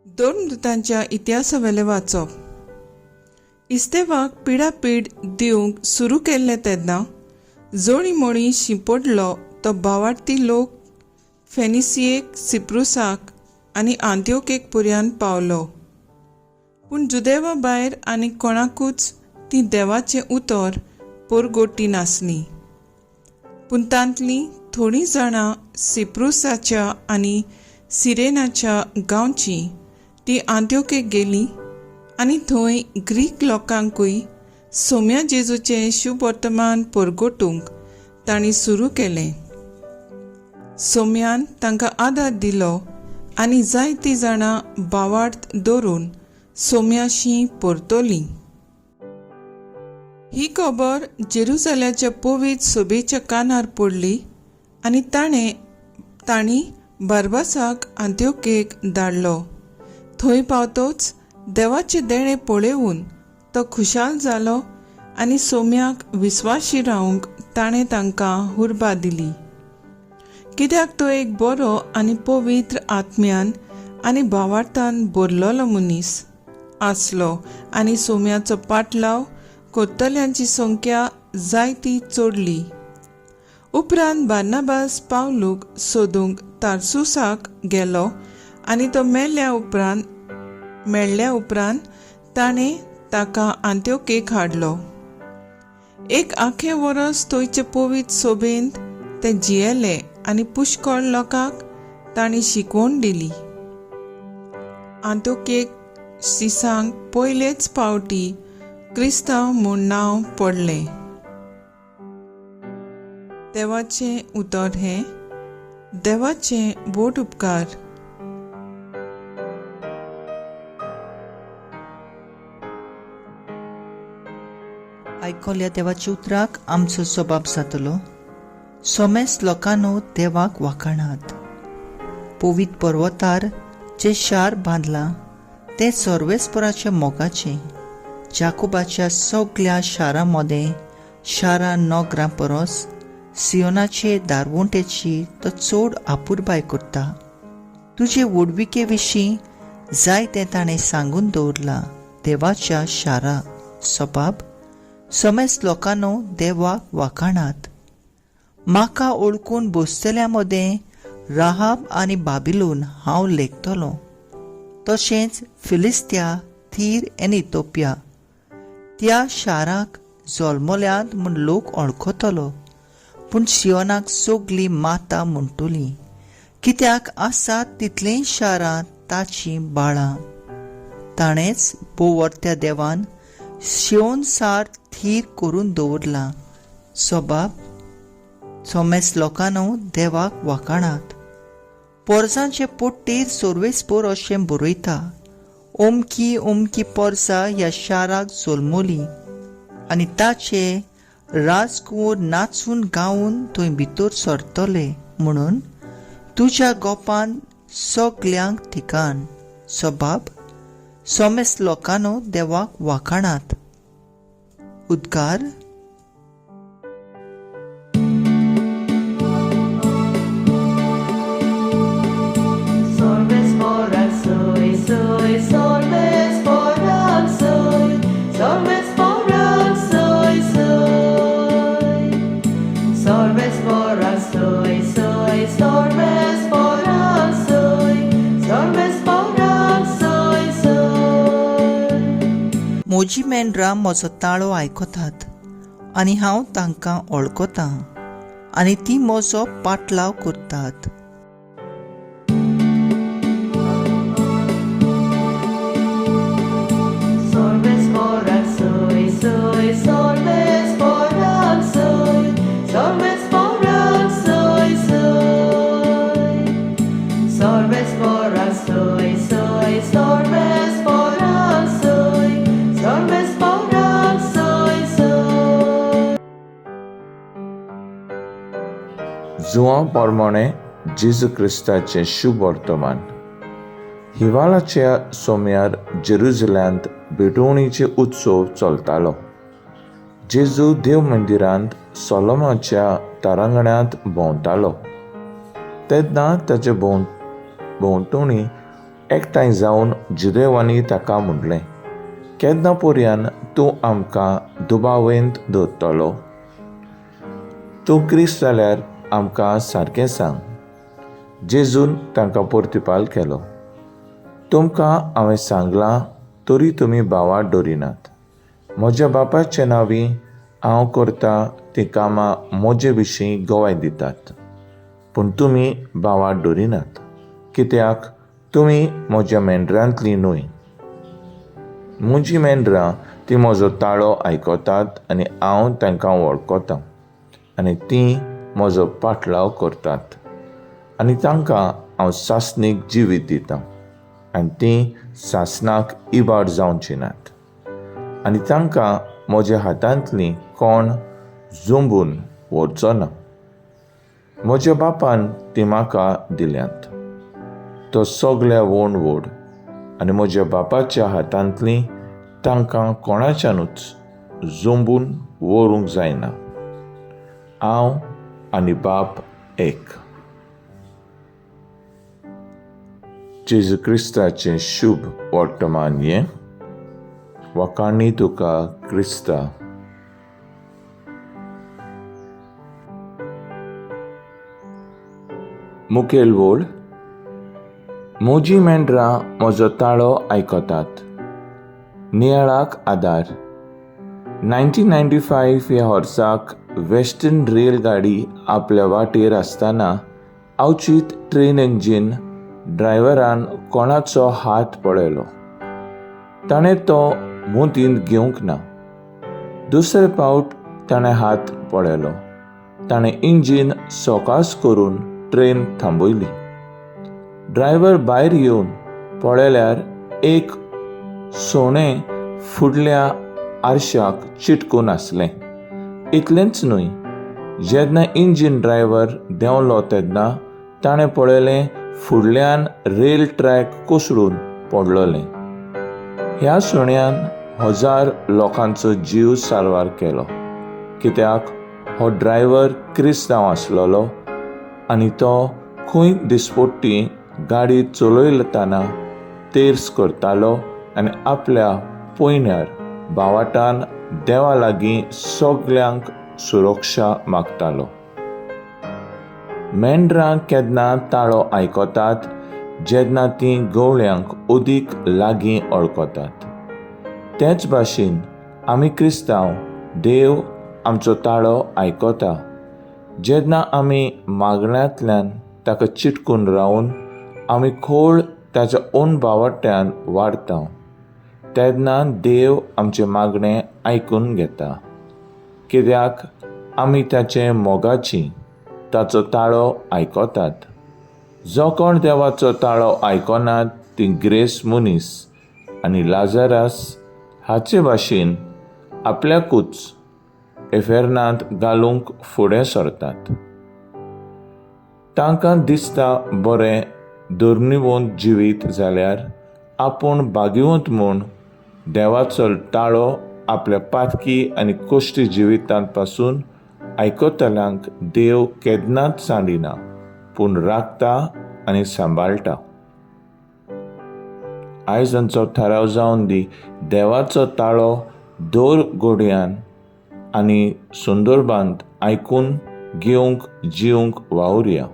धर्मदूतांच्या इतिहासावेलें वाचप. इस्तेवाक पिडापीड दिवंक सुरू केल्लें तेन्ना जोणी मोणी शिंपडलो तो भावार्थी लोक फेनिसियेक, सिप्रुसाक आनी आंत्योकेक पुर्यान पावलो. पूण जुदेवा भायर आनी कोणाकूच ती देवाचें उतर पोरगोटी नासली. पूण तांतलीं थोडीं जाणां सिप्रुसाच्या आनी सिरेनाच्या गांवचीं ती आंत्योकेक गेलीं आनी थंय ग्रीक लोकांकूय सोम्या जेजूचें शुभवर्तमान परगटूंक तांणी सुरू केलें. सोम्यान तांकां आदार दिलो आनी जायतीं जाणां भावार्थ दवरून सोम्याशी परतलीं. ही खबर जेरुजाल्याच्या पवित्र सभेच्या कानार पडली आनी तांणी बारबासाक आंत्योकेक धाडलो. थंय पावतोच देवाचें देणें पळोवन तो खुशाल जालो आनी सोम्याक विस्वाशी रावंक ताणें तांकां हुर्बा दिली. कित्याक तो एक बरो आनी पवित्र आत्म्यान आनी भावार्थान भरलेलो मनीस आसलो आनी सोम्याचो पाटलाव करतल्यांची संख्या जायती चडली. उपरांत बार्नाबास पावलूक सोदूंक तारसुसाक गेलो आनी तो मेळ्ळ्या उपरांत ताणें ताका आंत्योकेक हाडलो. एक आखें वरस थंयचे पवित्र सोबेंत ते जियेले आनी पुष्कळ लोकांक तांणी शिकवण दिली. आंत्योकेक सिसांक पयलेच पावटी क्रिस्तांव म्हूण नांव पडलें. देवाचें उतर हें. देवाचें व्हड उपकार. आयकल्या देवाच्या उतराक आमचो स्वभाव जातलो. सोमेस लोकांनो देवाक वाखाणात. पवित्र पर्वतार जें शार बांदलां तें सर्वेस्पराच्या मोगाचें. जाकोबाच्या सगल्या शारां मदें शारां नगरां परस सियोनाचे दारवंटेची तो चड आपुरबाय करता. तुजे व्हडविके विशीं जाय तें ताणें सांगून दवरलां देवाच्या शारा. सबाब समेस लोकांनो देवाक वाखाणात. म्हाका ओळखून बसतल्या मदें राहाब आनी बाबिलोन हांव लेखतलो. तशेंच फिलिस्त्या, थीर आनी इतोपिया त्या शाराक जल्मल्यांत म्हूण लोक वळखतलो. पूण सियोनाक सगली माता म्हणटली, कित्याक आसात तितलींय शारां ताचीं बाळां. ताणेंच बोवर्त्या देवान शियोन सार थीर करून दवरलां. सोबाब सोमेस लोकांनो देवाक वाखाणात. पोरसांचे पोट्टेर सोर्वेसपोर अशें बरयता, ओमकी ओमकी पोरसां ह्या शाराक जल्मली आनी ताचे राजकुंवर नाचून गावन थंय भितर सरतले म्हणून तुज्या गोपान सगल्यांक ठिकाण. सबाब सोमेस लोकांनो देवाक वाखाणात. उद्गार. म्हजी मेंढरां म्हजो ताळो आयकतात आनी हांव तांकां वळखतां आनी ती म्हजो पाटलाव करतात. जुवां प्रमाणे जेजू क्रिस्ताचें शुभ वर्तमान. हिवाळाच्या सोम्यार जेरुजल्यांत भेटवणीचे उत्सव चलतालो. जेजू देव मंदिरांत सोलोमाच्या तारांगणांत भोंवतालो. तेन्ना ताचे भोंवतणी एकठांय जावन जुदेवांनी ताका म्हणलें, केन्ना पर्यान तूं आमकां दुबावेंत दवरतलो? तूं क्रिस्त जाल्यार आमकां सारकें सांग. जेजून तांकां प्रतिपाल केलो, तुमकां हांवें सांगलां तरी तुमी भावार्थ दवरिनात. म्हज्या बापाच्या नांवी हांव करता तीं कामां म्हजे विशीं गवाय दितात, पूण तुमी भावार्थ दवरिनात, कित्याक तुमी म्हज्या मेंढरांतलीं न्हय. म्हजीं मेंढरां तीं म्हजो ताळो आयकतात आनी हांव तांकां वळखतां आनी तीं म्हजो पाटलाव करतात आनी तांकां हांव सासणीक जिवीत दितां आनी तीं सासणाक इबाड जावचीं नात आनी तांकां म्हज्या हातांतलीं कोण झोंबून व्हरचो ना. म्हज्या बापान ती म्हाका दिल्यांत. तो सगल्या व्हड व्हड आनी म्हज्या बापाच्या हातांतलीं तांकां कोणाच्यानूच झोंबून व्हरूंक जायना. हांव आनी बाप एक. जेजू क्रिस्ताचें शुभ वर्तमान हें. वाखाणी तुका क्रिस्ता. मुखेल वळ. म्हजीं मेंढरां म्हजो ताळो आयकतात. नियाळाक आदार. 1995 ह्या वर्साक वेस्टर्न रेल गाडी आपल्या वाटेर आसतना अवचीत ट्रेन इंजीन ड्रायव्हरान कोणाचो हात पळयलो. ताणें तो मुतींत घेवंक ना. दुसरे पावट ताणें हात पळयलो. ताणें इंजीन सवकास करून ट्रेन थांबयली. ड्रायव्हर भायर येवन पळयल्यार एक सोणें फुडल्या आरशाक चिटकून आसलें. इतलेंच न्हय, जेन्ना इंजीन ड्रायव्हर देंवलो तेन्ना ताणें पळयलें फुडल्यान रेल ट्रॅक कोसळून पडलोलें. ह्या सुण्यान 1000 लोकांचो जीव सारवार केलो, कित्याक हो ड्रायव्हर क्रिस्तांव आसलेलो आनी तो खंय दिसपट्टी गाडी चलयतना तेर्स करतालो आनी आपल्या पयण्यार भावाटान देवा लागीं सगल्यांक सुरक्षा मागतालो. मेंढरां केन्ना ताळो आयकतात जेन्ना तीं गवळ्यांक अदीक लागीं वळखतात. तेच भाशेन आमी क्रिस्तांव देव आमचो ताळो आयकता जेन्ना आमी मागण्यांतल्यान ताका चिटकून रावन आमी खोळ ताच्या ओन बावट्यान वाडता तेन्ना देव आमचें मागणें आयकून घेता, कित्याक आमी ताचे मोगाची ताचो ताळो आयकतात. जो कोण देवाचो ताळो आयकनात ती ग्रेस मनीस आनी लाजरास हाचे भाशेन आपल्याकूच एफेर्नांत घालूंक फुडें सरतात. तांकां दिसता बरें धर्मीवंत जिवीत जाल्यार आपूण भाग्यवंत म्हूण देवाचो ताळो आपल्या पातकी आनी कश्टी जिवितांत पासून आयकतल्यांक देव केन्नाच सांडिना, पूण राखता आनी सांबाळटा. आयज आमचो थाराव जावन दी देवाचो ताळो दर घोडयान आनी संदर्भांत आयकून घेवंक जिवंक वावुरया.